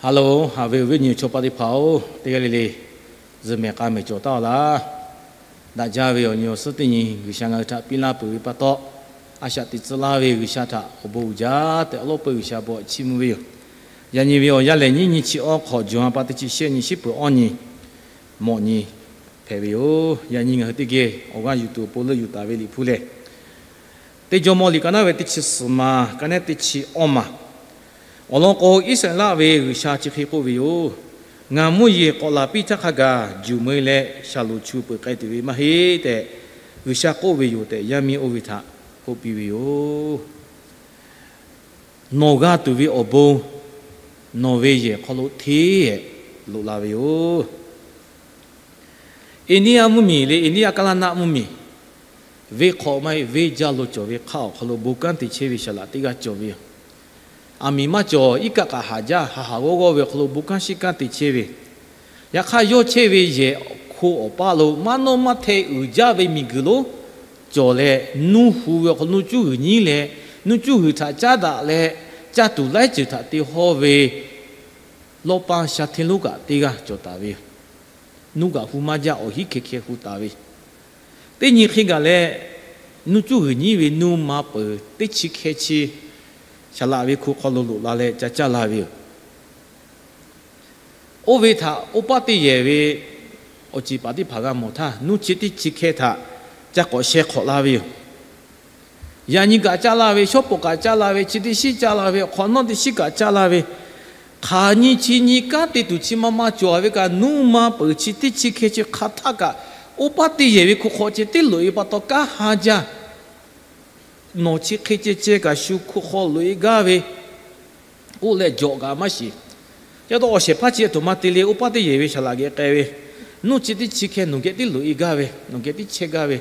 Hello, haꞈ ve awˬ viˉ awˬ nyi chaw paˆ teˇ hpaˍ-oˬ, teˇ g'aˇ le le zuhꞈ mehˍ k'a mehˍ cawˬ taˍ-oˬ laˇ. Daꞈ jaˇ ve awˬ nyi awˬ suhˉ teˇ nyi G'uiˬsha ngaˬ hui htaꞈ piˇ laˇ peuˬ ve pa taw, a shaꞈ teꞈ tcuh laˇ ve G'uiˬsha htaꞈ awˬ bon uiˍ jaˇ tehꞈ awˬ lawˉ peu G'uiˬsha bon chiˇ mvuh ve yoˬ. Yaꞈ nyi ve awˬ yanˇ lehˬ, nyiˇ nyi chi awˇ hk'awꞈ, jawˬ ha pa teˇ chi shehˆ nyi, shiˉ peuˬ awˇ nyi, mawꞈ nyi hpehꞈ ve yoˬ. Yaꞈ nyi ngaˬ hui teˇ geh awˬ g'aˇ yuˬ tuˬ awˬ pon leuˆ yuˬ taˍ ve Liꞈ hpu lehˬ, Teˇ Jawˇmawˇ liꞈ ka naˉ ve teˇ chi suhˍ ma, ka naˉ teˇ chi awˇ ma. Awˬ lawn k'o, Iˉsaˍreˍlaˆ ve G'uiˬsha chi hk'e k'oˆ ve yoˬ. Ngaˬ mvuhˇ yeˬ k'awꞈ laˬ piˇ htaˇ hk'a gaˬ, juˬ meuˇ leh shaˍlonˍ chu peuˬ k'ai tuˬ ve maˇ heˆ tehꞈ, G'uiˬsha k'oˆ ve yoˬ tehꞈ, yaˇ miˇ oˇ ve htaꞈ k'oˆ piˇ ve yoˬ. Nawˬ g'a tuˬ ve awˬ bon, nawˬ ve yehˬ hk'aw lo hteˇ-ehˍ loꞈ la ve yoˬ. India mvuhˇmiˬ leh India kaˇlaˇ naˆ mvuhˇmiˬ, venˇ hk'aw maˇ heˆ, venˇ jaˇ lo cawˬ ve hk'aˆ awˬ hk'aw lo bon kanˉ te chehˇ ve saˍ laꞈ teˇ g'aˇ cawˬ ve yoˬ. Aˬ miˍ maˇ cawˬ, iˉ kaˆ kaꞈ haˍ jaˇ, haˍ haˍ g'awˇ g'awˇ ve awˬ hk'aw lo bon kanˉ shiˉ kanˉ te chehˇ ve. Yaꞈ hk'aˇ, yawˇ chehˇ ve yehˬ hko awˬ paˇ lo maˇ nawˇ maˇ hteh uiˍ jaˇ ve miˬguiˬ lonˉ cawˬ leh, nuˇ hu ve awˬ hk'aw nuˇ cuˇ g'uiˬ nyiˉ leh, nuˇ cuˇ g'uiˬ htaꞈ caˉ daꞈ leh, caˇ tuˬ laiˉ ceuˬ htaꞈ te hawˇ ve lawˇ paˇ sha hteˇ lonˉ kaꞈ teˇ g'aˇ cawˬ taˍ ve yoˬ. Nuˇ kaꞈ hu maˇ jaˇ, awˬ hiˉ hkeh hkeh hu taˍ ve. Teˇ nyi hk'e gaˬ leh, nuˇ cuˇ g'uiˬ nyiˉ ve nuˇ ma peuˬ teˇ chi hkeh chi saˍ laꞈ ve hko hk'aw lo loꞈ la leh ca caˇ la ve yoˬ. Oˇ ve htaꞈ oˇ paˆ teˇ yehˬ ve awˬ ceˬ paˍ teˇ hpaˍ g'a mawˬ htaˇ, nuˇ chi teˇ chi hkeh htaꞈ ca k'awꞈ sheh hk'awꞈ la ve yoˬ. Yaꞈ nyi kaꞈ caˇ la ve, shawˉ pawˍ kaꞈ caˇ la ve, chi teˇ shiˉ caˇ la ve, awˬ hk'awꞈ nawˉ teˇ shiˉ kaꞈ caˇ la ve, hk'aˬ nyi chi nyi kanˉ te tuˬ chi ma ma cawˬ ve kaꞈ, nuˇ ma peuˬ chi teˇ chi hkeh chi hk'aˬ htaˆ kaꞈ, oˇ paˆ teˇ yehˬ ve hko hk'aw ceh tiˉ loꞈ-e pa taw kanˉ ha jaˇ. Nawˬ chi hk'e ceh ceh kaꞈ shu hko hk'aw loꞈ-e gaˇ ve k'oˆ leh jawꞈ kaꞈ maˇ shiˍ. Yaꞈ taw awˬ shehˍ hpaˇ chi a htoꞈ ma te le, oˇ paˆ teˇ yehˬ ve saˍ laꞈ geh k'ai ve, nuˇ chi teˇ chi hkeh nawˬ geh tiˉ loꞈ-e gaˇ ve, nawˬ geh tiˉ chehˇ gaˇ ve,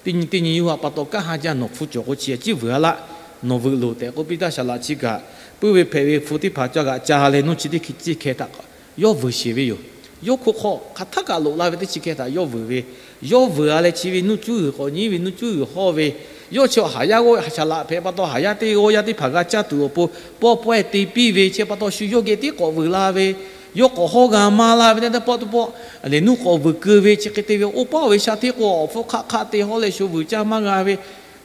teˇ nyi teˇ nyi yawˇ ha pa taw kanˉ ha jaˇ, nawˬ hpu cawˬ k'o chi a ciˉ vuiˬ-a laˆ, nawˬ vuiˬ loˬ tehꞈ k'oˆ piˇ htaˇ, saˍ laꞈ chi kaꞈ puiˇ ve hpehꞈ ve hpu teˇ hpaˍ ca g'aꞈ ca leh nuˇ chi teˇ chi hkeh htaꞈ yawˇ vuiˬ sheˍ ve yoˬ. Yawˇ hko hk'aw hk'aˬ htaˆ kaꞈ loꞈ la ve teˇ chi hkeh htaꞈ yawˇ vuiˬ ve, yawˇ vuiˬ-a leh chi ve nuˇ cuˇ g'uiˬ k'awꞈ nyiˉ ve nuˇ cuˇ g'uiˬ hawˇ ve, yawˇ chi haˍ yaˇ g'awˇ saˍ laꞈ hpehꞈ pa taw, haˍ yaˇ teˇ g'awˇ yaˇ teˇ hpaˍ g'a caˇ tuˬ awˬ pon pawˇ pawehˇ te piˇ ve, chi pa taw shu yawˇ geh tiˉ k'awꞈ vuiˬ la ve, yawˇ k'awꞈ hawˇ g'a maˇ laˇ ve teˇ pawˆ teˇ pawˆ, lehˬ nuˇ k'awꞈ vuiˬ keu ve chi hk'e te ve, oˇ paˆ oˇ ve sha hteˇ k'o awˬ hpfuhˇ hk'aˆ hk'aˆ te hawˇ leh shu vuiˬ caˇ maˇ g'a ve,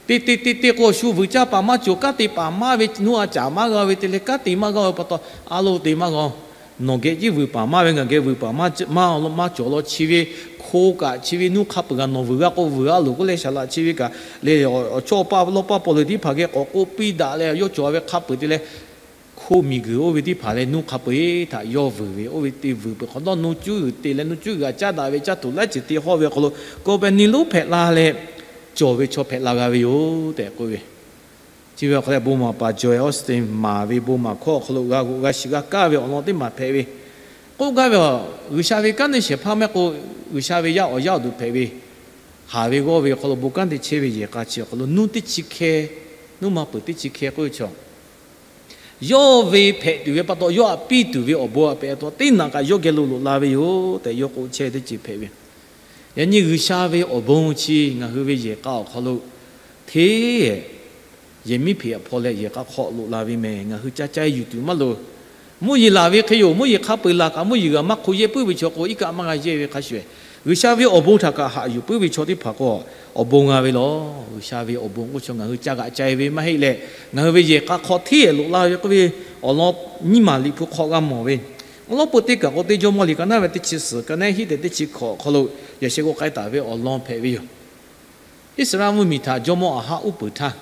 te te te te k'o shu vuiˬ caˇ paˍ maˇ cawˬ, kanˉ te paˍ maˇ ve nuˇ a caˍ maˇ g'a ve te leh kanˉ te maˇ g'a ve pa taw, a lo te maˇ g'a. Nawˬ geh ciˉ vuiˬ paˍ maˇ ve, ngaˬ geh vuiˬ paˍ maˇ maˇ cawˬ law chi ve, hko kaꞈ chi ve nuˇ hk'a peuˬ kaꞈ nawˬ vuiˬ g'a k'o vuiˬ g'a loˬ k'oˆ leh, saˍ laꞈ chi ve kaꞈ lehˬ, awˬ chawˇ awˬ paˇ lawˇ paˇ paw leuˬ teˇ hpaˍ geh k'awꞈ k'oˆ piˇ daꞈ leh, yawˇ cawˬ ve hk'a peuˬ te leh, hko miˬguiˬ oˇ ve teˇ hpaˍ leh nuˇ hk'a peuˬ-eˬ htaꞈ yawˇ vuiˬ ve, oˇ ve te vuiˬ peuˬ hk'awꞈ nawˉ nuˇ cuˇ g'uiˬ te leh nuˇ cuˇ g'uiˬ g'a caˇ daꞈ ve caˇ tuˬ laiˉ ceuˬ te hawˇ ve awˬ hk'aw lo company lonˉ hpehꞈ la leh, cawˬ ve chaw hpehꞈ la g'a ve yoˬ tehꞈ k'oˆ ve. Chi ve awˬ hk'aw leh bon maˍ paˍ Joel Osteen maˍ ve bon maˍ hkawˇ awˬ hk'aw lo g'a g'oꞈ g'a shiˍ g'a kaˇ ve awˬ lawn teˇ maˬ hpehꞈ ve, k'oˆ gaˇ ve, G'uiˬsha ve kanˉ neˇ shehˍ hpaˇ maˇ heˆ k'o, G'uiˬsha ve yaˇ awˬ yaˇ awˬ duˬ hpehꞈ ve, haˍ ve g'awˇ ve awˬ hk'aw lo bon kanˉ te chehˇ ve yehˬ k'a chi awˬ hk'aw lo nuˇ teˇ chi hkeh, nuˇ ma peuˬ teˇ chi hkeh k'oˆ ve chaw, yawˇ ve hpehꞈ tuˬ ve pa taw, yawˇ htaꞈ piˇ tuˬ ve awˬ bon htaꞈ pehꞈ taw teˇ naꞈ kaꞈ yawˇ geh lo loꞈ la ve yoˬ tehꞈ yawˇ k'oˆ chehˇ teˇ ceuˬ hpehꞈ ve. Yaꞈ nyi G'uiˬsha ve awˬ bon chi ngaˬ hui ve yehˬ k'a awˬ hk'aw lo hteˇ yehˬ miˉ hpeꞈ hpawˇ leh yehˬ k'a hk'aw loꞈ la ve mehˬ, ngaˬ hui ca ca yuˬ tuˬ maˇ loˍ. Mvuhˇ yeˬ laˬ ve hk'e yoˬ. Mvuhˇ yeˬ hk'a peuˬ laˬ kaꞈ, mvuhˇ yeˬ g'aꞈ maˇ hk'o yehˇ puiˉ ve chaw k'o, iˉ kaˆ maˇ g'a yehˇ ve hk'a shuˍ, G'uiˬsha ve awˬ bon htaꞈ kaꞈ haꞈ yuˬ puiˉ ve chaw teˇ hpaˍ k'o, awˬ bon g'a ve lawˬ. G'uiˬsha ve awˬ bon k'oˆ chaw ngaˬ hui ca g'aꞈ ca-e ve maˇ heˆ leh, ngaˬ hui ve yehˬ k'a hk'aw hteˇ yehˬ loꞈ la ve k'oˆ ve awˬ lawn nyiˇ maˬ Liꞈ hpu hk'aw g'a mawˬ ve. Awˬ lawn peu teˇ kaˬ k'o, Teˇ Jawˇmawˇ liꞈ ka naˉ ve teˇ chi suhˍ, ka naˉ hiˉ tehꞈ teˇ chi hkawꞈ awˬ hk'aw lo yaꞈ sheh k'o k'ai taˍ ve awˬ lawn hpehꞈ ve yoˬ. Iˉsaˍreˍlaˆ mvuhˇmiˬ htaꞈ jawˇmawˇ Aˍhaˆ uˉ peunˍ htaˇ,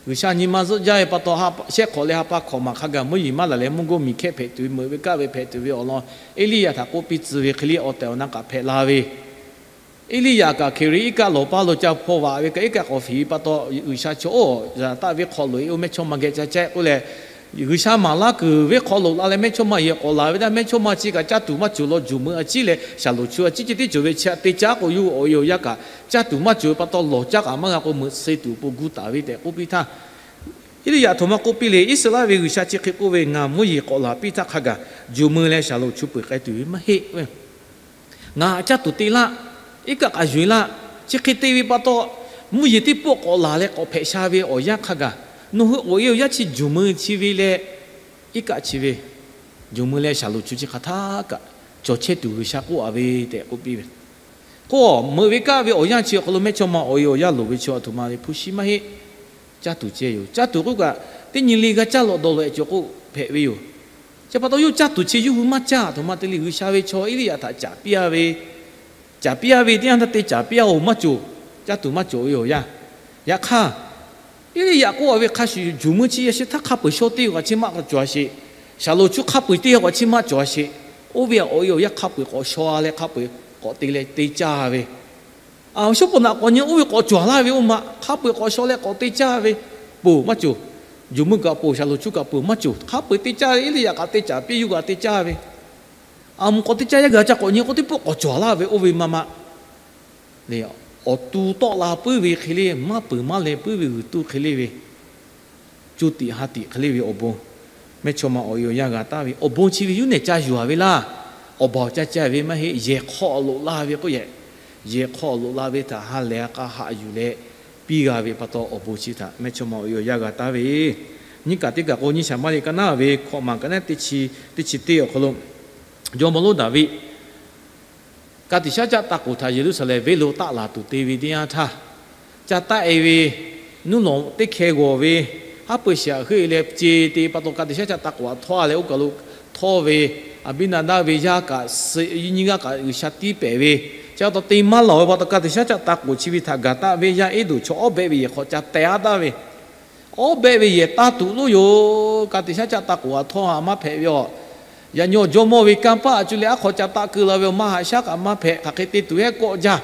G'uiˬsha nyi ma zuhˆ jaˇ ve pa taw, shehˆ hk'awꞈ leh ha pa hkawꞈ maˬ hk'a gaˬ mvuhˇ yeˬ maˇ laˬ leh mvuhˇ goˇ miˬ hkehˇ hpehꞈ tuˬ ve, meuꞈ ve kaˆ ve hpehꞈ tuˬ ve awˬ lawn Eˇliˇyaꞈ htaꞈ k'oˆ piˇ tcuh ve hk'e le, awˬ tehˬ awˬ na kaꞈ hpehꞈ la ve. Eˇliˇyaꞈ kaꞈ Hkeˍriˍ iˉ kaˆ lawˬ paˇ lo ca hpaw vaꞈ ve kaꞈ, iˉ kaˆ k'awꞈ fiˍ ve pa taw, G'uiˬsha chaw oˇ yaꞈ taˆ ve hk'aw loꞈ-e oˇ mehˇchawˇma geh ca caˆ k'oˆ leh, G'uiˬsha maˍ laˇ kuiˬ ve hk'aw loꞈ la leh mehˇchawˇma yehˬ k'awꞈ laˬ ve htaˇ, mehˇchawˇma chi kaꞈ caˇ tuˬ maˇ cawˬ law, juˬ meuꞈ a ciˉ leh shaˍlonˍ chu a ciˉ ceh tiˉ cawˬ ve chi htaꞈ te caˉ k'o, yawˇ hui awˬ e awˬ yaˇ kaꞈ caˇ tuˬ maˇ cawˬ ve pa taw, lawˬ caˇ kaꞈ maˇ g'a k'o, meuꞈ suh tuˬ awˬ pon gu taˍ ve tehꞈ k'oˆ piˇ htaˇ, Eˇliˇyaꞈ htoꞈ ma k'oˆ piˇ le, Iˉsaˍreˍlaˆ ve G'uiˬsha chi hk'e k'oˆ ve, Ngaˬ mvuhˇ yeˬ k'awꞈ laˬ piˇ htaˇ hk'a gaˬ, juˬ meuꞈ leh shaˍlonˍ chu peuˬ k'ai tuˬ ve maˇ heˆ. Ngaˬ caˇ tuˬ te laˇ, iˉ kaˆ k'aꞈ yuˬ-e laˇ. Chi hk'e te ve pa taw, mvuhˇ yeˬ teˇ pawˆ k'awꞈ laˬ leh k'awꞈ hpehꞈ sha ve awˬ yanˇ hk'a gaˬ, nawˬ hui awˬ e awˬ yaˇ chi juˬ meuꞈ chi ve leh iˉ kaˆ chi ve Jawˬ meuˇ leh shaˍlonˍ chu chi hk'aˬ htaˇ kaꞈ cawˬ chehˇ tuˬ G'uiˬsha k'oˆ a ve tehꞈ k'oˆ piˇ ve. K'o, meuꞈ ve kaˇ ve awˬ yanˇ chi awˬ hk'aw lo mehˇchawˇma awˬ e awˬ yanˇ loˍ ve chaw aˬ htoꞈ ma le hpu shi maˇ heˆ. Caˇ tuˬ ceh yoˬ. Caˇ tuˬ k'oˆ kaꞈ, teˇ nyi le g'a caˇ lawꞈ dawˬ lawꞈ e cawˬ k'oˆ hpehꞈ ve yoˬ. Chi pa taw yawˇ hui caˇ tuˬ chi yawˇ hui maˇ caˇ. Aˬ htoꞈ ma te le G'uiˬsha ve chaw Eˇliˇyaꞈ htaꞈ caˍ piˇ a ve, caˍ piˇ a ve teˇ yanˇ htaˇ te caˍ piˇ a oˬ maˇ cawˬ. Caˇ tuˬ maˇ cawˬ ve awˬ yanˇ. Yaꞈ hk'aˇ, Eˇliˇyaꞈ k'oˆ a ve hk'a shuˍ, jawˬ meuˇ chi yaꞈ sheh htaˇ hk'a peu-eˬ shaw teˇ g'aˇ chi maˇ k'awꞈ cawˬ a sheˍ. Shaˍlonˍ chu hk'a peu-eˬ teˇ g'aˇ k'awꞈ chi maˇ cawˬ a sheˍ. Oˇ ve awˬ e awˬ yanˇ hk'a peu-eˬ k'awꞈ shaw leh hk'a peu-eˬ k'awꞈ te leh te caˇ ve. Awˬ shaˉ pawˆ naꞈ k'awꞈ nyi oˇ ve k'awꞈ cawˬ laˇ ve oˇ ma hk'a peu-eˬ k'awꞈ shaw leh k'awꞈ te caˇ ve. Poˬ maˇ cawˬ. Jawˬ meuˇ kaꞈ poˬ, shaˍlonˍ chu kaꞈ poˬ maˇ cawˬ. Hk'a peu-eˬ te caˇ ve, Eˇliˇyaꞈ kaꞈ te caˍ piˇ, yawˇ kaꞈ te caˇ ve. Aˬ mvuh k'awꞈ te caˇ yaˇ gaˬ ca k'awꞈ nyi k'o teˇ pawˆ k'awꞈ cawˬ laˇ ve oˇ ve maˇ maˇ le. Awˬ tu tawˆ la puiˉ ve hk'e le, maˇ peuˬ maˇ leh puiˉ ve g'uiˬ tuˇ hk'e le ve, co tiꞈ ha tiꞈ hk'e le ve awˬ bon, mehˇchawˇma awˬ e awˬ yanˇ g'a taˍ ve awˬ bon chi ve yuˇ nehˬ ca yuˬ a ve laˇ. Awˬ baˬ awˬ ca ca ve maˇ heˆ. Yehˬ hk'aw loꞈ la ve k'oˆ yehˬ, yehˬ hk'aw loꞈ la ve htaꞈ ha lehˬ a k'a haꞈ yuˬ leh piˇ g'a ve pa taw, awˬ bon chi htaꞈ mehˇchawˇma awˬ e awˬ yanˇ g'a taˍ ve. Nyiˇ kaꞈ teˇ kaꞈ k'o, nyiˇ Saˍmaˍriˆ ka naˉ ve hkawꞈ maˬ ka naˉ teˇ chi teˇ chi teˇ awˬ hk'aw lo, jawˇmawˇ lonˉ Daˍviˆ ka tiꞈ shaˉ caˆ taˇ k'oˍ htaꞈ Yeˍruˆsaˍlehnˍ venˇ lo taˆ laˬ tuˬ te ve teˇ yanˇ htaˇ, ca taˆ e ve, nuˇ lawˬ teˇ hkeh g'awˬ ve, haˉ pui shiˍ aꞈ heuˆ e leh ce te pa taw ka tiꞈ shaˉ caˆ taˇ k'oˍ htaꞈ htawˇ a leh oˇ kaˬ lo htawˇ ve, Aˍbiˇnaˍdaˆ ve yaˇ kaꞈ suh nyiˇ g'aˇ kaꞈ G'uiˬsha tiˉ pehˍ ve, chi pa taw te maˇ lawˬ ve pa taw ka tiꞈ shaˉ caˆ taˇ k'oˍ chi ve htaꞈ gaˬ taˆ ve yaˇ Eˇdonˍ chaw awˉ behˆ ve yehˬ hk'aw ca teh aˉ taˍ ve, awˉ behˆ ve yehˬ taˇ tuˬ loˉ yoˬ. Ka tiꞈ shaˉ caˆ taˇ k'oˍ aꞈ htawˇ haꞈ maˇ hpehꞈ ve aˬ. Yaꞈ nyi awˬ jawˇmawˇ ve kanˇ paˆ aꞈ cuˇ leh aˉ hk'aw ca taˆ keu la ve awˬ maˇ haꞈ shaˉ kaꞈ maˇ hpehꞈ. Hk'aˬ hk'e te tuˬ heˆ kawˆ jaˇ.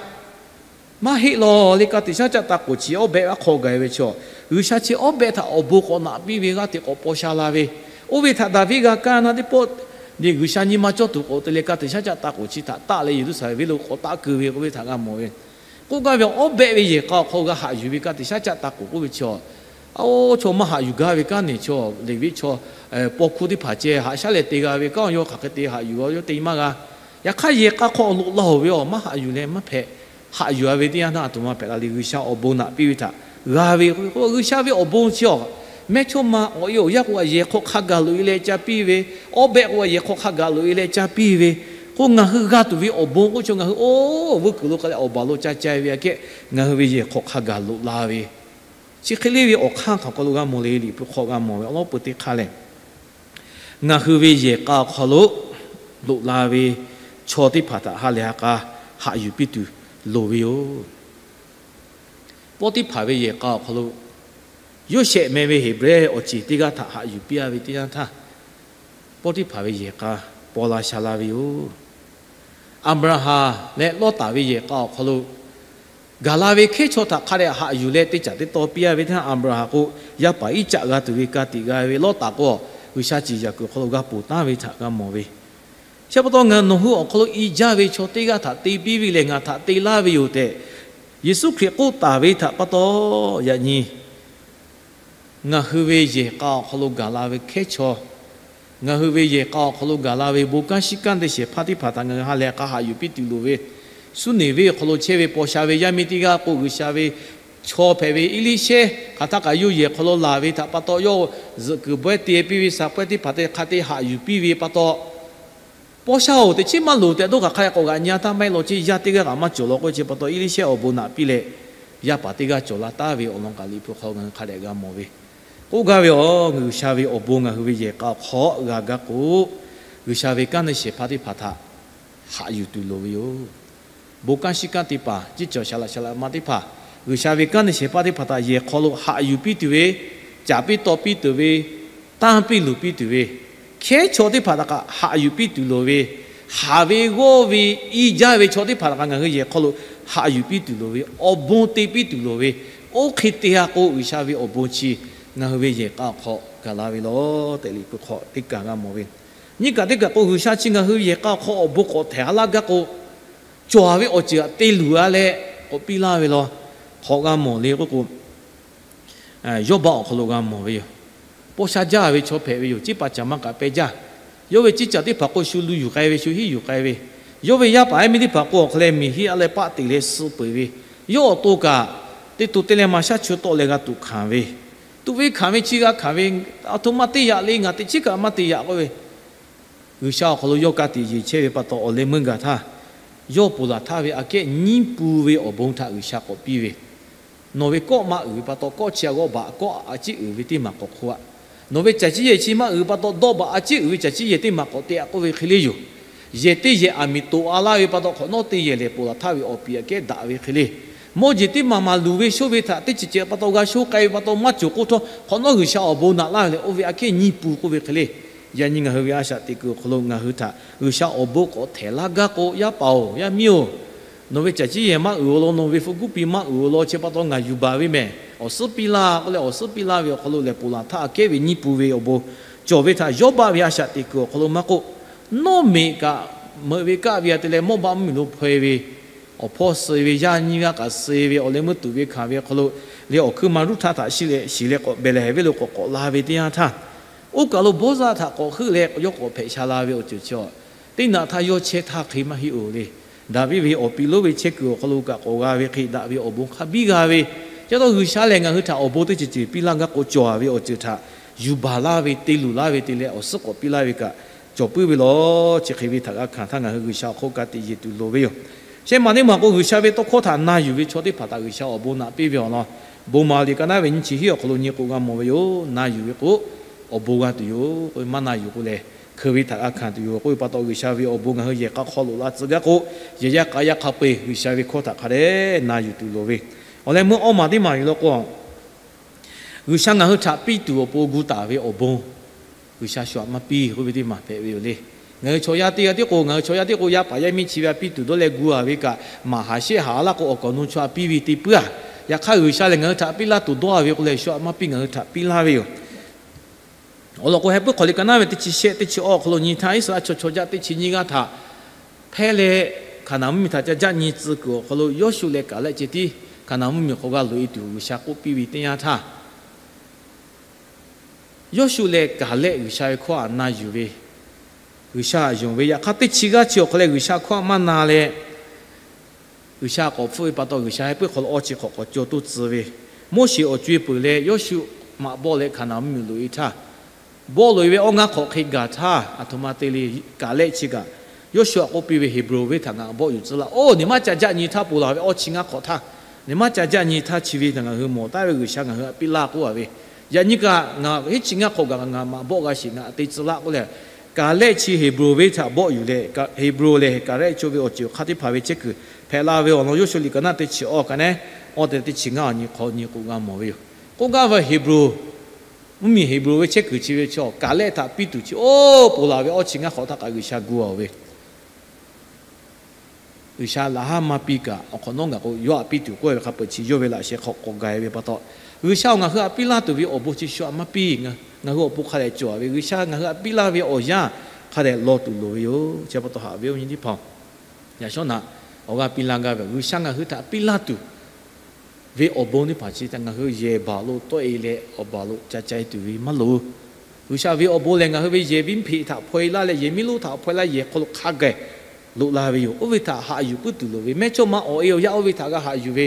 Maˇ heˆ lawˬ le, ka tiꞈ shaˉ caˆ taˇ k'oˍ chi awˉ behˆ aˉ hk'aw gaˬ ve chaw, G'uiˬsha chi awˉ behˆ htaꞈ awˬ bon k'awꞈ naꞈ piˇ ve g'aˇ hteꞈ k'awꞈ paw sha la ve. Oˇ ve htaꞈ Daˍviˆ g'a kaˇ na teˇ pawˆ, G'uiˬsha nyi ma cawˇ tuˬ k'awꞈ te leh ka tiꞈ shaˉ caˆ taˇ k'oˍ chi htaꞈ taˆ leh Yeˍruˆsaˍlehnˍ venˇ lo k'awꞈ taˆ keu ve k'oˆ ve htaꞈ g'a mawˬ ve. K'oˆ gaˇ ve awˉ behˆ ve yehˬ k'a awˬ hk'aw lo g'a haꞈ yuˬ ve ka tiꞈ shaˉ caˆ taˇ k'oˍ k'oˆ ve chaw, oˇ chaw maˇ haꞈ yuˬ gaˇ ve kanˉ neˬ chaw, Leˍviˆ chaw, paw hkuˇ teˇ hpaˍ ceh haꞈ shaˉ leh te g'a ve kanˉ yawˇ hk'aˬ hk'e te haꞈ yuˬ a yawˇ te maˇ g'a. Yaꞈ hk'aˇ yehˬ k'a hk'aw loꞈ la oˬ ve awˬ maˇ haꞈ yuˬ leh maˇ hpehꞈ. Haꞈ yuˬ a ve teˇ yanˇ htaˇ aˬ htoꞈ ma hpehꞈ la le, G'uiˬsha awˬ bon naꞈ piˇ ve htaꞈ g'a ve k'o, G'uiˬsha ve awˬ bon chi awˬ, mehˇchawˇma awˬ e awˬ yanˇ k'o a yehˬ hk'aw hk'a gaˬ loꞈ e leh ca piˇ ve, awˉ behˆ k'o a yehˬ hk'aw hk'a gaˬ loꞈ e leh ca piˇ ve, k'o ngaˬ hui g'a tuˬ ve awˬ bon k'oˆ chaw ngaˬ hui oˇ veuˇ kuiˬ lo k'ai leh awˬ baˬ lo ca cai ve aꞈ kehˉ ngaˬ hui ve yehˬ hk'aw hk'a gaˬ loꞈ la ve, chi hk'e le ve awˬ hk'aˇ hk'aˬ hk'aw lo g'a mawˬ le, Liꞈ hpu hk'aw g'a mawˬ ve awˬ lawn peu teˇ hk'aˇ lehˬ, ngaˬ hui ve yehˬ k'a awˬ hk'aw lo loꞈ la ve chaw teˇ hpaˍ htaꞈ ha lehˬ ha k'a haꞈ yuˬ piˇ tuˬ loˍ ve yoˬ. Pawˇtiˇhpaˍ ve yehˬ k'a awˬ hk'aw lo Yoˇsehꞈ meh ve Heˍbrehˇ awˬ ceˬ teˇ g'aˇ htaꞈ haꞈ yuˬ piˇ a ve teˇ yanˇ htaˇ, Pawˇtiˇhpaˍ ve yehˬ k'a paw la sha la ve yoˬ. Aˍbraˍhanˍ leh Lawˇtaˍ ve yehˬ k'a awˬ hk'aw lo gaˬ la ve hkehˉ chaw htaꞈ hk'a dehꞈ haꞈ yuˬ leh te caˍ te taw piˇ a ve teˇ yanˇ, Aˍbraˍhanˍ k'o yaˇ paˍ Iˉcaˆ g'a tuˬ ve ka tiꞈ g'a ve, Lawˇtaˍ k'o G'uiˬsha ciˍ yaꞈ kuiˬ awˬ hk'aw lo g'a ponˬ taˍ ve htaꞈ g'a mawˬ ve. Chi pa taw ngaˬ nawˬ hui awˬ hk'aw lo i jaˇ ve chaw teˇ g'aˇ htaꞈ te piˇ ve lehˬ ngaˬ htaꞈ te laˇ ve yoˬ tehꞈ, Yeˍsuˆ Hkriꞈ k'oˆ taˍ ve htaꞈ pa taw, yaꞈ nyi ngaˬ hui ve yehˬ k'a awˬ hk'aw lo gaˬ la ve hkehˉ chaw, ngaˬ hui ve yehˬ k'a awˬ hk'aw lo gaˬ la ve bon kanˉ shiˉ kanˉ te shehˍ hpaˇ teˇ hpaˍ htaꞈ ngaˬ hui ha lehˬ k'a haꞈ yuˬ piˇ tuˬ loˍ ve, Suˇneˍveˆ awˬ hk'aw lo chehˇ ve paw sha ve yaˇ miˇ teˇ g'aˇ k'o G'uiˬsha ve chaw hpehꞈ ve Eˇliˇshehˇ hk'aˬ htaˇ kaꞈ yawˇ yehˬ hk'aw lo laˬ ve htaꞈ pa taw, yawˇ zuhꞈ kuiˬ bawehˇ te piˇ ve, saˍ pawehˇ teˇ hpaˍ htaꞈ hk'a te haꞈ yuˬ piˇ ve pa taw, paw sha oˬ teꞈ chiˉ maˇ loˍ tehꞈ dawˇ hk'aˬ hk'a leh k'awꞈ g'aꞈ nyi a htaˇ maˇ heˆ law, chi yaˇ teˇ g'aˇ kaꞈ maˇ cawˬ law k'oˆ ve chi pa taw, Eˇliˇshehˇ awˬ bon naꞈ piˇ leh yaˇ paˍ teˇ g'aˇ cawˬ la taˍ ve awˬ lawn kaꞈ Liꞈ hpu hk'aw ngaˬ hui hk'a dehꞈ g'a mawˬ ve. K'oˆ gaˇ ve awˬ, G'uiˬsha ve awˬ bon ngaˬ hui ve yehˬ k'a awˬ hk'aw g'a gaˇ k'o, G'uiˬsha ve kanˉ te shehˍ hpaˇ teˇ hpaˍ htaꞈ haꞈ yuˬ tuˬ loˍ ve yoˬ. Bon kanˉ shiˉ kanˉ teˇ hpaˍ, ciˉ cawˬ shaˍ laꞈ shaˍ laꞈ ma teˇ hpaˍ, G'uiˬsha ve kanˉ te shehˍ hpaˇ teˇ hpaˍ htaꞈ yehˬ hk'aw lo haꞈ yuˬ piˇ tuˬ ve, caˍ piˇ taw piˇ tuˬ ve, tanˇ piˇ luˬ piˇ tuˬ ve, hkehˉ chaw teˇ hpaˍ htaꞈ kaꞈ haꞈ yuˬ piˇ tuˬ loˍ ve, haˍ ve g'awˇ ve iˉ jaˇ ve chaw teˇ hpaˍ htaꞈ kaꞈ ngaˬ hui yehˬ hk'aw lo haꞈ yuˬ piˇ tuˬ loˍ ve, awˬ bon te piˇ tuˬ loˍ ve, oˇ hk'e te a k'o G'uiˬsha ve awˬ bon chi ngaˬ hui ve yehˬ k'a awˬ hk'aw gaˬ la ve law tehꞈ Liꞈ hpu hk'aw teˇ kaˬ g'a mawˬ ve. Nyiˇ kaˬ teˇ kaˬ k'o G'uiˬsha chi ngaˬ hui yehˬ k'a awˬ hk'aw awˬ bon k'awꞈ htehˍ a laˇ gaˇ k'o, cawˬ ve awˬ ceuˬ htaꞈ te luˬ a leh k'awꞈ piˇ laˇ ve law. Hk'awꞈ g'a mawˬ le k'oˆ k'o, Yawˇbaˆ awˬ hk'aw lo g'a mawˬ ve yoˬ. Paw sha jaˇ ve chaw hpehꞈ ve yoˬ. Ciˉ paˍ caˍ maˇ kaꞈ peh jaˇ. Yawˇ ve ciˉ caˍ teˇ hpaˍ k'o shu lu yuˬ k'ai ve, shu hiˉ yuˬ k'ai ve. Yawˇ ve yaˇ paˍ yaˇ miˇ teˇ hpaˍ k'o awˬ hk'aw leh miˬ hiˉ a leh paˆ teꞈ leh suh peu eˬ ve. Yawˇ awˬ to kaꞈ teˇ to teˇ leh ma shaˉ chu tawˆ leh g'a tuꞈ hkanˍ ve, tuꞈ ve hkanˍ ve chi g'a hkanˍ ve, aˬ htoꞈ ma te yaꞈ le, ngaˬ teꞈ chiˉ kaꞈ maˇ te yaꞈ k'oˆ ve, G'uiˬsha awˬ hk'aw lo yawˇ ka tiꞈ yeˬ chehˇ ve pa taw, awˬ leh meuˇ gaˬ htaˇ, yawˇ ponˬ laˬ htaˇ ve aꞈ kehˉ nyiˇ pun ve awˬ bon htaꞈ G'uiˬsha k'awꞈ piˇ ve, nawˬ ve kawˆ maˇ uiˍ ve pa taw, kawˆ chi a g'awˇ baꞈ kawˆ a ciˉ uiˍ ve teˇ maˬ k'awꞈ hk'oˆ aꞈ. Nawˬ ve caˬ ciˉ yehˬ chi maˇ uiˍ ve pa taw, dawˇ baꞈ a ciˉ uiˍ ve caˬ ciˉ yehˬ teˇ maˬ k'awꞈ te aꞈ k'oˆ ve hk'e le yoˬ. Yehˬ teˇ yehˬ aˬ miˍ toꞈ a laˇ ve pa taw, hk'awꞈ nawˉ teˇ yehˬ lehˬ ponˬ laˬ htaˇ ve awˬ piˍ aꞈ kehˉ daꞈ ve hk'e le. Mawˇ jeˬ teˇ maˬ maˬ luˬ ve shoˇ ve htaꞈ teˇ ceuˬ ceuˬ pa taw g'a shoˇ k'ai ve pa taw, maˇ cawˬ k'oˆ htawˇ, hk'awꞈ nawˉ G'uiˬsha awˬ bon naꞈ laˇ ve leh oˇ ve aꞈ kehˉ nyiˇ pun k'oˆ ve hk'e le. Yaꞈ nyi ngaˬ hui ve a shaꞈ teꞈ kuiˬ awˬ hk'aw lo ngaˬ hui htaꞈ G'uiˬsha awˬ bon k'awꞈ htehˍ laˇ gaˇ k'o, yaˇ paˍ-oˬ, yaˇ miˇ-oˬ, nawˬ ve caˬ ciˉ yehˬ maˇ uiˍ awˬ lawn, nawˬ ve hpu kuˉ pi maˇ uiˍ awˬ lawn chi pa taw ngaˬ yuˬ baˬ ve mehˬ, awˬ suhˉ piˇ laˇ k'oˆ leh awˬ suhˉ piˇ laˇ ve awˬ hk'aw lo lehˬ, ponˬ laˬ htaˇ aꞈ kehˉ ve nyiˇ pun ve awˬ bon cawˬ ve htaꞈ Yawˇbaˆ ve a shaꞈ teꞈ kuiˬ awˬ hk'aw lo maˇ k'oˆ, nawˉ meꞈ kaꞈ meuꞈ ve kaˆ ve aꞈ te leh mawˇ baˆ mvuhˇmiˬ lo hpaw e ve, awˬ hpawˇ suh e ve, yaˇ nyiˇ g'aˇ kaꞈ suh e ve, awˬ leh meuˇ tuꞈ ve hkanˍ ve awˬ hk'aw lo leh awˬ hkui ma ruˇ htaˇ htaꞈ shiˍ leh, shiˍ leh k'awꞈ beh leh haiˬ ve lo k'awꞈ k'awꞈ la ve teˇ yanˇ htaˇ, oˇ kaˬ lo bawˇ zaˇ htaꞈ k'awꞈ heuˆ leh yawˇ k'awꞈ hpehꞈ sha la ve awˬ ceuˬ chi a, teˇ naꞈ htaˇ yawˇ chehˇ htaˇ hk'e maˇ heˆ-oˬ le. Daˍviˆ ve awˬ piˍ lonˉ ve chehˇ kuiˬ awˬ hk'aw lo kaꞈ k'awꞈ g'a ve hk'e daꞈ ve awˬ bon hk'a biˇ g'a ve, chi taw G'uiˬsha lehˬ ngaˬ hui htaꞈ awˬ bon teˇ ceuˬ ceuˬ piˇ laˇ gaˇ k'o, cawˬ ve awˬ ceuˬ htaꞈ yuˬ baˬ laˇ ve, te luˬ laˇ ve te leh awˬ suhˉ k'awꞈ piˇ laˇ ve kaꞈ cawˬ puiˉ ve lawˬ. Chi hk'e ve htaꞈ g'a hkanˍ htaˇ ngaˬ hui G'uiˬsha awˬ hk'oˆ ka tiꞈ yeˬ tuˬ loˍ ve yoˬ. Shehˆ maˬ teˇ maˬ k'o, G'uiˬsha ve tawˇ hkawˇ htaꞈ na yuˬ ve chaw teˇ hpaˍ htaꞈ G'uiˬsha awˬ bon naꞈ piˇ ve awˬ lawn, bon maˍ liꞈ ka naˉ ve nyiˇ chi hiˉ awˬ hk'aw lo nyi k'o g'a mawˬ ve yoˬ. Na yuˬ ve k'o, awˬ bon g'a tuˬ yoˬ k'o, maˇ na yuˬ k'o lehˬ, hkeu ve htaꞈ g'a hkanˍ tuˬ yoˬ k'oˆ ve pa taw, G'uiˬsha ve awˬ bon ngaˬ hui yehˬ k'a hk'aw loꞈ la tcuh gaˇ k'o, yehˬ yaˇ k'a yaˇ hk'a peu-eˬ G'uiˬsha ve hkawˇ htaꞈ hk'a dehꞈ na yuˬ tuˬ loˍ ve. Awˬ leh meuˇ awˇ maˬ teˇ maˬ yuˬ law k'o, G'uiˬsha ngaˬ hui htaꞈ piˇ tuˬ awˬ pon gu taˍ ve awˬ bon, G'uiˬsha shu aꞈ maˇ piˇ k'oˆ ve teˇ maˬ hpehꞈ ve yoˬ le. Ngaˬ hui chaw yaˇ teˇ g'aˇ tiˉ k'o, ngaˬ hui chaw yaˇ tiˉ k'o, yaˇ paˍ yaˇ miˇ chi ve aꞈ piˇ tuˬ dawˇ leh gu a ve kaꞈ, maˍ haˍ shehˆ haˍ laˇ k'o, awˬ kaˍ awˬ nu chaw aꞈ piˇ ve te puiˉ-a. Yaꞈ hk'aˇ, G'uiˬsha lehˬ ngaˬ hui htaꞈ piˇ laˇ tuˬ dawˇ a ve k'o lehˬ, shu aꞈ maˇ piˇ, ngaˬ hui htaꞈ piˇ laˇ ve yoˬ. Awˬ lawn k'o, Heh puiˉ hk'aw liꞈ ka naˉ ve teˇ chi shehˆ teˇ chi awˇ awˬ hk'aw lo nyi htaˇ, Iˉsaˍreˍlaˆ chaw chaw jaˇ teˇ chi nyiˇ g'aˇ htaꞈ hpehˇ leh, Hkaˍnanˍ mvuhˇmiˬ htaꞈ ca jaˆ nyi tcuh kuiˬ awˬ hk'aw lo Yawˇshuˆ leh Kaˍlehˆ ceh tiˉ Hkaˍnanˍ mvuhˇmiˬ hk'aw g'a loꞈ e tuˬ G'uiˬsha k'oˆ piˇ ve teˇ yanˇ htaˇ, Yawˇshuˆ leh Kaˍlehˆ G'uiˬsha ve hkawˇ aꞈ na yuˬ ve, G'uiˬsha aꞈ yonˍ ve, yaꞈ hk'aˇ teˇ chi g'aˇ chi awˬ hk'aw leh G'uiˬsha hkawˇ aꞈ maˇ na leh, G'uiˬsha k'awꞈ hpfuhˆ ve pa taw, G'uiˬsha heh puiˉ hk'aw lo awˇ chi hk'awꞈ k'awꞈ caw toˇ tcuh ve, Moˉseˍ awˬ co e peuˬ leh Yawˇshuˆ maꞈ bawˆ leh Hkaˍnanˍ mvuhˇmiˬ loꞈ e htaˇ, bawˆ loꞈ e ve awˇ ngaˇ hk'awꞈ hk'e gaˬ htaˇ, aˬ htoꞈ ma te le, Kaˍlehˆ chi kaꞈ Yawˇshuˆ aꞈ k'oˆ piˇ ve, Heˍbronˍ venˇ htaꞈ ngaˬ bawˆ yuˬ tcuh laˇ. Oˇ, nawˬ maˇ ca jaˆ nyi htaˇ, ponˬ laˬ ve awˇ chi ngaˇ hk'awꞈ htaˇ, nawˬ maˇ ca jaˆ nyi htaˇ, chi ve ngaˬ hui mawˬ taˉ ve G'uiˬsha ngaˬ hui aꞈ piˇ laˇ k'oˆ a ve, yaꞈ nyi kaꞈ ngaˬ hiˉ chi ngaˇ hk'awꞈ gaˬ ngaˬ maꞈ bawˆ g'a sheˍ, ngaˬ te tcuh laˇ k'oˆ leh, Kaˍlehˆ chi Heˍbronˍ venˇ htaꞈ bawˆ yuˬ leh, Heˍbronˍ lehˬ Kaˍlehˆ chaw ve awˬ ceuˬ hk'a teˇ hpaˍ ve chehˇ kuiˬ hpehꞈ la ve awˬ lawn Yawˇshuˆ liꞈ ka naˉ teˇ chi awˇ ka nehˉ, awˇ te teˇ chi ngaˇ awˬ nyi hk'aw nyi k'o g'a mawˬ ve yoˬ. K'oˆ gaˇ ve Heˍbronˍ mvuhˇmiˬ, Heˍbronˍ ve chehˇ kuiˬ chi ve chaw Kaˍlehˆ htaꞈ piˇ tuˬ chi, oˇ, ponˬ laˬ ve awˇ chi ngaˇ hk'awꞈ htaˇ kaꞈ G'uiˬsha gu a ve, G'uiˬsha laꞈ haˉ maˇ piˇ kaꞈ, awˬ hk'awꞈ nawˉ ngaˬ k'o yawˇ aꞈ piˇ tuˬ k'oˆ ve hk'a peuˬ chi yawˇ ve laꞈ sheh hk'aw k'awꞈ gaˬ e ve pa taw, G'uiˬsha ngaˬ hui aꞈ piˇ laˇ tuˬ ve awˬ bon chi shu aꞈ maˇ piˇ. Ngaˬ hui awˬ pon hk'a dehꞈ cawˬ ve, G'uiˬsha ngaˬ hui aꞈ piˇ laˇ ve awˬ yanˇ hk'a dehꞈ law tuˬ loˍ ve yoˬ. Chi pa taw haꞈ ve awˬ nyi teˇ hpaˍ-oˬ, yaꞈ shawˉ naꞈ awˬ g'aˇ piˇ laˇ gaˇ ve, G'uiˬsha ngaˬ hui htaꞈ piˇ laˇ tuˬ ve awˬ bon teˇ hpaˍ chi htaꞈ ngaˬ hui yehˬ baˬ lo tawˆ e leh awˬ baˬ lo ca ca e tuˬ ve maˇ loˍ. G'uiˬsha ve awˬ bon lehˬ, ngaˬ hui ve yehˬ viˉ hpeꞈ htaꞈ hpaw e laˇ leh, yehˬ miˉ lonˉ htaꞈ hpaw e laˇ, yehˬ hk'aw lo hk'a gaˬ loꞈ la ve yoˬ. Oˇ ve htaꞈ haꞈ yuˬ puiˉ tuˬ loˍ ve, mehˇchawˇma awˬ e awˬ yaˇ oˇ ve htaꞈ g'a haꞈ yuˬ ve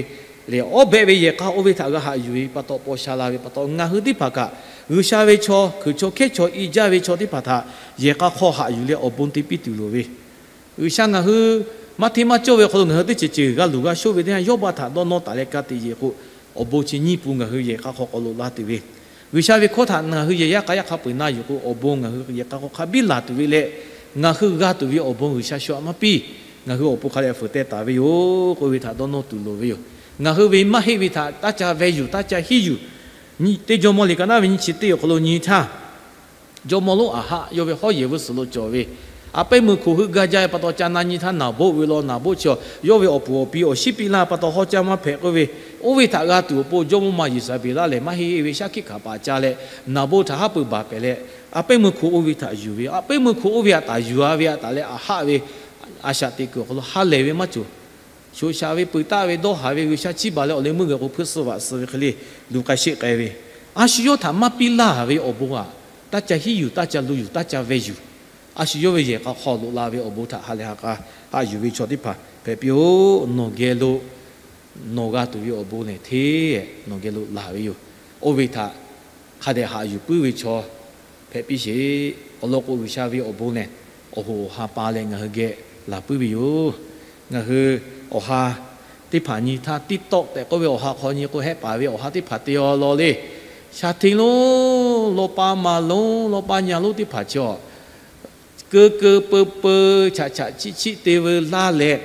lehˬ, awˉ behˆ ve yehˬ k'a oˇ ve htaꞈ g'a haꞈ yuˬ ve pa taw paw sha la ve pa taw, ngaˬ hui teˇ hpaˍ kaꞈ G'uiˬsha ve chaw, hkui chaw hkehˇ chaw i jaˇ ve chaw teˇ hpaˍ htaꞈ yehˬ k'a hk'aw haꞈ yuˬ leh awˬ bon te piˇ tuˬ loˍ ve, G'uiˬsha ngaˬ hui maˇ hteˇ maˇ cawˇ ve hk'aw lo ngaˬ hui teˇ ceuˬ ceuˬ g'a luˬ g'a shoˆ ve teˇ yanˇ, Yawˇbaˆ htaꞈ dawˇ nawˇ taˍ leh ka tiꞈ yeˬ k'o, awˬ bon chi nyiˇ pun ngaˬ hui yehˬ k'a hk'aw k'awꞈ loꞈ la tuˬ ve, G'uiˬsha ve hkawˇ htaꞈ ngaˬ hui yehˬ yaˇ k'a yaˇ hk'a peu-eˬ na yuˬ k'o, awˬ bon ngaˬ hui yehˬ k'a hk'aw hk'a biˇ laˬ tuˬ ve leh, ngaˬ hui g'a tuˬ ve awˬ bon G'uiˬsha shu aꞈ maˇ piˇ. Ngaˬ hui awˬ pon hk'a dehꞈ fuiˍ teh taˍ ve yoˬ k'oˆ ve htaꞈ dawˇ nawˇ tuˬ loˍ ve yoˬ. Ngaˬ hui ve maˇ heˆ ve htaꞈ taˇ ca veh yuˬ, taˇ ca hiˉ yuˬ. Nyi teˇ Jawˇmawˇ liꞈ ka naˉ ve nyiˇ chi teˇ awˬ hk'aw lo nyi htaˇ, jawˇmawˇ lonˉ Aˍhaˆ yawˇ ve hawˉ yehˬ vuiˇ suhˍ lo cawˬ ve, aˬ pehˉ meuˇ hkoˍ heuˆ gaˇ jaˇ ve pa taw ca na nyi htaˇ, Naˍboˆ ve law, Naˍboˆ chi yawˇ ve awˬ puˍ awˬ pi awˬ shiˉ piˇ laˇ pa taw hawˉ caˇ maˇ hpehꞈ k'oˆ ve, oˇ ve htaꞈ g'a tuˬ awˬ pon jawˇmawˇ ma Yeˍzaˍbeˍlaˆ lehˬ maˇ heˆ ve shaˉ hkiˆ hkanˍ paˍ ca leh, Naˍboˆ htaꞈ haˉ pui baˬ pehˍ leh, aˬ pehˉ meuˇ hkoˍ oˇ ve htaꞈ yuˬ ve, aˬ pehˉ meuˇ hkoˍ oˇ ve htaꞈ yuˬ a ve htaꞈ leh Aˍhaˆ ve a shaꞈ teꞈ kuiˬ awˬ hk'aw lo ha lehˬ ve maˇ cawˬ. Shoꞈ shaˍ ve peuˬ taˆ ve dawˇ haˍ ve G'uiˬsha chiˇ baˬ leh awˬ leh meuˇ g'uiˬ k'o hpuiˇ suh vaꞈ suh ve hk'e le, luˬ k'ai sheˆ k'ai ve, a shu yawˇ htaꞈ maˇ piˇ laˇ ve awˬ bon aꞈ, taˇ ca hiˉ yuˬ, taˇ ca lu yuˬ, taˇ ca veh yuˬ. A shu yawˇ ve yehˬ k'a hk'aw loꞈ la ve awˬ bon htaꞈ ha lehˬ ha k'a haꞈ yuˬ ve chaw teˇ hpaˍ hpehꞈ piˇ-oˬ. Nawˬ geh lo nawˬ g'a tuˬ ve awˬ bon lehˬ, hteˇ nawˬ geh lo laˬ ve yoˬ. Oˇ ve htaꞈ hk'a dehꞈ haꞈ yuˬ puiˉ ve chaw hpehꞈ piˇ sheˍ. Awˬ lawn k'o, G'uiˬsha ve awˬ bon lehˬ, awˬ hoꞈ awˬ ha pa leh ngaˬ hui geh laˬ puiˉ ve yoˬ. Ngaˬ hui awˬ ha teˇ hpaˍ nyi htaˇ, TikTok tehꞈ k'oˆ ve awˬ ha hk'aw nyi k'o, hehˆ paˍ ve awˬ ha teˇ hpaˍ te aw law le. Sha hteˇ lonˉ, lawˇ paˇ maˇ lonˉ, lawˇ paˇ nyaˇ lonˉ teˇ hpaˍ chaw, keu keu peu peu, chaꞈ chaꞈ chiˆ chiˆ te veu laˇ leh,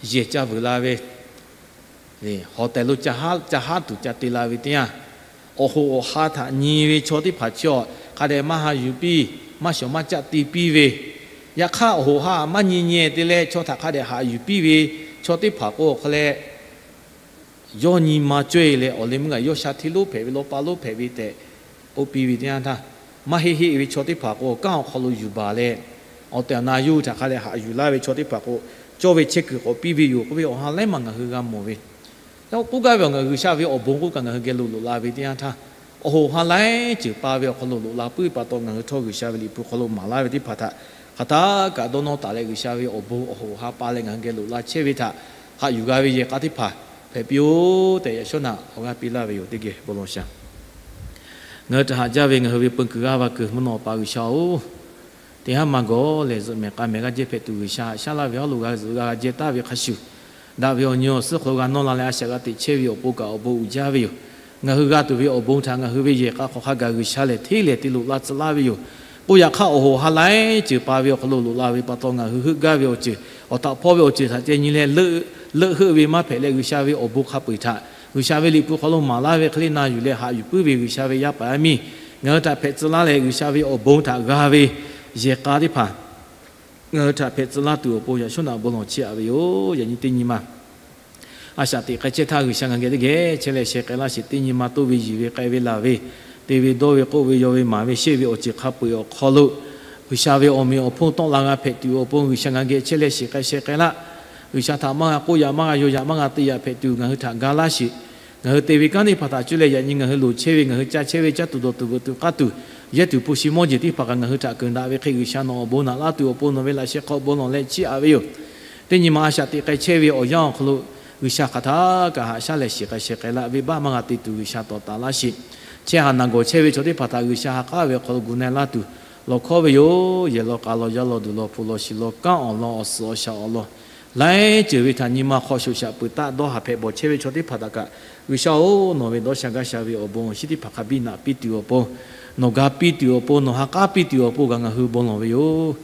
yehˬ ca vuiˬ la ve, hawˍ tehˬ lo ca haˉ tuˬ ca te la ve teˇ yanˇ, awˬ hoꞈ awˬ ha htaꞈ nyi ve chaw teˇ hpaˍ chaw hk'a dehꞈ maˇ ha yuˬ piˇ, maˇ shawˍ maˇ caˆ te piˇ ve, yaꞈ hk'aˇ awˬ hoꞈ ha maˇ nyi nyi te leh chaw htaꞈ hk'a dehꞈ haꞈ yuˬ piˇ ve chaw teˇ hpaˍ k'o, awˬ hk'a leh yawˇ nyi ma cawehˇ leh awˬ leh meuˇ gaˬ yawˇ sha hteˇ lonˉ hpehꞈ ve, lawˇ paˇ lonˉ hpehꞈ ve tehꞈ k'oˆ piˇ ve teˇ yanˇ htaˇ, maˇ heˆ heˆ ve chaw teˇ hpaˍ k'o, kanˉ awˬ hk'aw lo yuˬ baˬ leh, awˬ tehˬ awˬ na yawˇ hui htaꞈ hk'a dehꞈ haꞈ yuˬ laˇ ve chaw teˇ hpaˍ k'o, cawˇ ve chehˇ kuiˬ k'awꞈ piˇ ve yoˬ k'oˆ ve awˬ ha laiˉ maˬ ngaˬ hui g'a mawˬ ve. Yaꞈ k'oˆ gaˇ ve awˬ ngaˬ hui G'uiˬsha ve awˬ bon k'oˆ kaꞈ ngaˬ hui geh lo loꞈ la ve teˇ yanˇ htaˇ, awˬ hoꞈ ha laiˉ ceuˬ pa ve awˬ hk'aw lo loꞈ la puiˉ ve pa taw, ngaˬ hui htawˇ G'uiˬsha ve liꞈ hpu hk'aw lo maˍ laˇ ve teˇ hpaˍ htaꞈ hk'aˬ htaˇ kaꞈ dawˇ nawˇ taˍ leh, G'uiˬsha ve awˬ bon awˬ hoꞈ awˬ ha pa leh ngaˬ hui geh loꞈ la chehˇ ve htaꞈ haꞈ yuˬ g'a ve yehˬ k'a teˇ hpaˍ hpehꞈ piˇ-oˆ tehꞈ, yaꞈ shawˉ naꞈ awˬ g'aˇ piˇ laˇ ve yoˬ. Teˇ geh bon lawˬ shaˍ. Ngaˬ hui htaꞈ haꞈ jaˇ ve ngaˬ hui ve peu kuiˬ g'aˇ va kuiˬ mvuhˇ naw pa G'uiˬsha-oˬ, teˇ haˉ maˇ gawˬ lehˬ zuhꞈ mehˍ k'a mehˍ g'a jehˇ hpehꞈ tuˬ, G'uiˬsha haꞈ shaˉ laˇ ve hawˉ lo g'a zuhꞈ g'a jehˇ taˍ ve hk'a shuˍ, daꞈ ve awˬ nyi awˬ suhˉ hk'aw lo g'a nawˇ la leh a shaꞈ g'a teꞈ chehˇ ve awˬ pon kaꞈ awˬ bon uiˍ jaˇ ve yoˬ. Ngaˬ hui g'a tuˬ ve awˬ bon htaꞈ ngaˬ hui ve yehˬ k'a hk'awꞈ hk'a gaˬ G'uiˬsha lehˬ hteˇ lehˬ te loꞈ la tcuh laˇ ve yoˬ. K'oˆ yaꞈ hk'aˇ, awˬ hoꞈ ha laiˉ ceuˬ pa ve awˬ hk'aw lo loꞈ la ve pa taw, ngaˬ hui heuˆ gaˇ ve awˬ ceuˬ, awˬ htaꞈ hpawˇ ve awˬ ceuˬ htaꞈ ceh nyi leh leuˆ heuˆ ve maˇ hpehꞈ leh, G'uiˬsha ve awˬ bon hk'a peu-eˬ htaꞈ G'uiˬsha ve liꞈ hpu hk'aw lo maˍ laˇ ve hk'e le na yuˬ leh haꞈ yuˬ puiˉ ve G'uiˬsha ve yaˇ paˍ yaˇ miˇ ngaˬ hui htaꞈ hpehꞈ tcuh laˇ leh, G'uiˬsha ve awˬ bon htaꞈ g'a ve yehˬ k'a teˇ hpaˍ ngaˬ hui htaꞈ hpehꞈ tcuh laˇ tuˬ awˬ pon yaꞈ shawˉ naꞈ bon lawˬ chiˇ aꞈ ve yoˬ. Yaꞈ nyi teˇ nyi ma a shaꞈ teꞈ k'ai chehˇ htaˇ, G'uiˬsha ngaˬ geh teˇ geh chehˇ leh sheh k'ai laˇ sheˍ. Teˇ nyi ma toˇ ve yiˬ ve k'ai ve laˬ ve, te ve dawˇ ve k'oˆ ve yaw ve maˍ ve sheˆ ve awˬ ceuˬ hk'a peu-eˬ awˬ hk'aw lo, G'uiˬsha ve awˬ meꞈ awˬ hponˇ tawˆ la g'a hpehꞈ tuˬ awˬ pon G'uiˬsha ngaˬ geh chehˇ leh sheh k'ai sheh k'ai laˇ. G'uiˬsha htaꞈ maˇ g'a k'oˆ yaꞈ maˇ g'a yaw yaꞈ maˇ g'a te yaꞈ hpehꞈ tuˬ ngaˬ hui htaꞈ ga laˇ sheˍ. Ngaˬ hui te ve kanˉ teˇ hpaˍ htaꞈ cuˇ leh yaꞈ nyi ngaˬ hui loˍ chehˇ ve, ngaˬ hui ca chehˇ ve caˇ tuˬ dawˬ tuˬ veuꞈ tuˬ k'aˇ tuˬ, yehˇ tuˬ hpu shi mawˇ jeˬ teˇ hpaˍ kaꞈ ngaˬ hui htaꞈ keunˍ daꞈ ve hk'e, G'uiˬsha nawˬ awˬ bon naꞈ laˇ tuˬ awˬ pon nawˬ ve laꞈ sheh hk'aw bon lawˬ leh chiˇ aꞈ ve yoˬ. Teˇ nyi ma a shaꞈ teꞈ k'ai chehˇ ve awˬ yanˇ awˬ hk'aw lo, G'uiˬsha hk'aˬ htaˇ kaꞈ haꞈ shaˉ leh shiˍ k'ai sheh k'ai laˇ, venˇbaˆ maˇ g'a te tuˬ G'uiˬsha tawˍ taˍ laˇ sheˍ. Chehˇ haꞈ naˬ gawˬ chehˇ ve chaw teˇ hpaˍ htaꞈ G'uiˬsha ha k'aˉ ve awˬ hk'aw lo gu na-e laˇ tuˬ lawˬ hkawˉ ve yoˬ. Yehˬ law k'a law yaˇ law duˬ law hpu law shiˍ law kanˉ awˬ lawn awˬ suhˍ awˬ shaˍ awˬ lawn laiˉ ceuˬ ve htaꞈ nyi ma hk'aw shoꞈ shaꞈ peuˬ taˆ dawˇ haˍ hpehꞈ bawˬ chehˇ ve chaw teˇ hpaˍ htaꞈ kaꞈ, G'uiˬsha-oˬ, nawˬ ve dawˇ sha gaˇ sha ve awˬ bon awˬ shinˉ teˇ hpaˍ hk'a biˇ naꞈ piˇ tuˬ awˬ pon, nawˬ ga piˇ tuˬ awˬ pon, nawˬ ha k'aˉ piˇ tuˬ awˬ pon kaꞈ ngaˬ hui bon lawˬ ve yoˬ.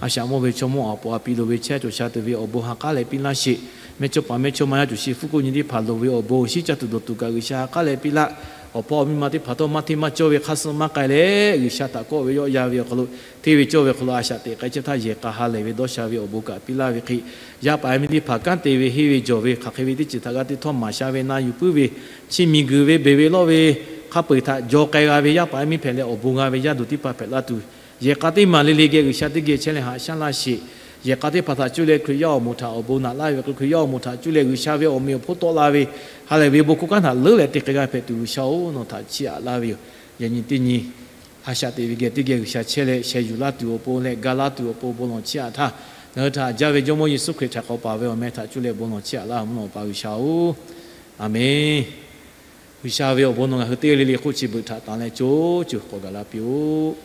A shaꞈ mawˇ ve chaw mawˇ aꞈ pawˍ a piˇ lo ve chehˇ cawˬ sha tuˬ ve awˬ bon ha k'aˉ leh piˇ laˇ sheˍ. Mehˇ chawˇ paˍ mehˇ chawˇ ma yaˇ cawˬ shi fuˉ kuˆ nyi teˇ hpaˍ loˍ ve awˬ bon awˬ shinˉ caˇ tuˬ dawˬ tuˬ kaꞈ G'uiˬsha ha k'aˉ leh piˇ laˇ. Awˬ hpawˇ awˬ miˇ ma teˇ hpaˍ htawˇ maˇ hteˇ maˇ cawˇ ve hk'aˇ suh maˇ k'ai leh, G'uiˬsha htaꞈ kawˆ ve yawˆ yan ve awˬ hk'aw lo hteˇ ve cawˇ ve awˬ hk'aw lo a shaꞈ teꞈ k'ai chehˇ htaˇ yehˬ k'a ha lehˬ ve dawˇ sha ve awˬ bon kaꞈ piˇ laˇ ve hk'e, yaˇ paˍ yaˇ miˇ teˇ hpaˍ kanˉ te ve henˇ ve jawˬ ve hk'aˬ hk'e ve teˇ ceuˬ htaꞈ g'a te htawˇ maˍ sha ve na yuˬ puiˉ ve, chiˇ miˬ guiˬ ve beˬ ve lawˇ ve hk'a peu-eˬ htaꞈ jaw k'ai g'a ve yaˇ paˍ yaˇ miˇ hpehꞈ leh awˬ bon g'a ve yaˇ duˬ teˇ hpaˍ hpehꞈ la tuˬ, yehˬ k'a teˇ maˬ le le geh G'uiˬsha teˇ geh chehˇ leh haꞈ shaˉ laˇ sheˍ. Yehˬ k'a teˇ hpaˍ htaꞈ cuˇ leh Hkriꞈ yaˇ awˬ moˍ htaꞈ awˬ bon naꞈ laˇ ve k'o, Hkriꞈ yaˇ awˬ moˍ htaꞈ cuˇ leh G'uiˬsha ve awˬ meꞈ awˬ hponˇ tawˆ la ve ha lehˬ ve bon hkawˇ kanˉ htaꞈ leuˉ leh te k'ai g'a hpehꞈ tuˬ G'uiˬsha-oˬ, nawˬ htaꞈ chiˇ aꞈ laˇ ve yoˬ. Yaꞈ nyi teˇ nyi a shaꞈ teꞈ ve geh teˇ geh G'uiˬsha chehˇ leh sheh yuˬ laˇ tuˬ awˬ pon leh ga laˇ tuˬ awˬ pon bon lawˬ chiˇ aꞈ htaˇ, ngaˬ hui htaꞈ haꞈ jaˇ ve Jawˇmawˇ Yeˍsuˆ Hkriꞈ htaꞈ k'awꞈ paˍ ve awˬ meh htaꞈ cuˇ leh bon lawˬ chiˇ aꞈ laˇ mvuhˇ naw pa G'uiˬsha-oˬ, Aˍmenˍ. G'uiˬsha ve awˬ bon nawˬ ngaˬ hui teˇ g'aˇ le le hk'oˆ chi beuꞈ htaꞈ tanˬ leh co co k'awꞈ gaˬ la piˇ-oˆ.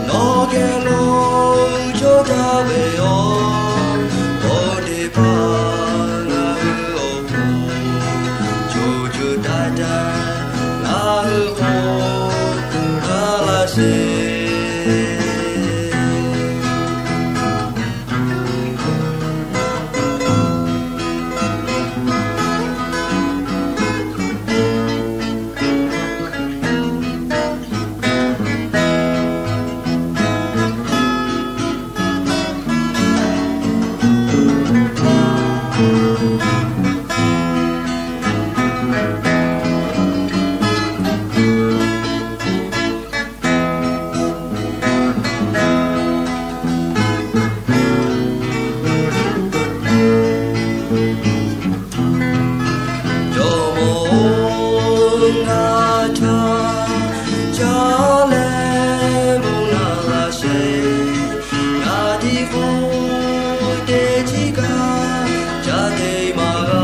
Nawˬ geh lo cawˇ jaˇ ve yoˬ. Bon teˇ hpaˍ ngaˬ hui awˬ pon co co taiˍ taiˍ ngaˬ hui hk'oˆ gaˬ laˇ sheˍ. Jawˇmawˇ-oˬ, ngaˬ htaꞈ caˇ leh bon naꞈ laˇ sheˍ. Ngaˬ tiˉ k'o teˇ chiˉ kaꞈ caˇ te maˇ g'a.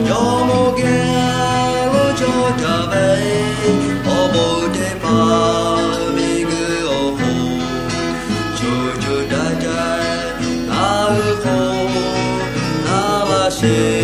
Jawˇmawˇ geh lo cawˇ jaˇ ve awˬ bon teˇ hpaˍ miˬguiˬ awˬ hk'oˆ co co taiˍ taiˍ ngaˬ hui hk'oˆ gaˬ laˇ sheˍ.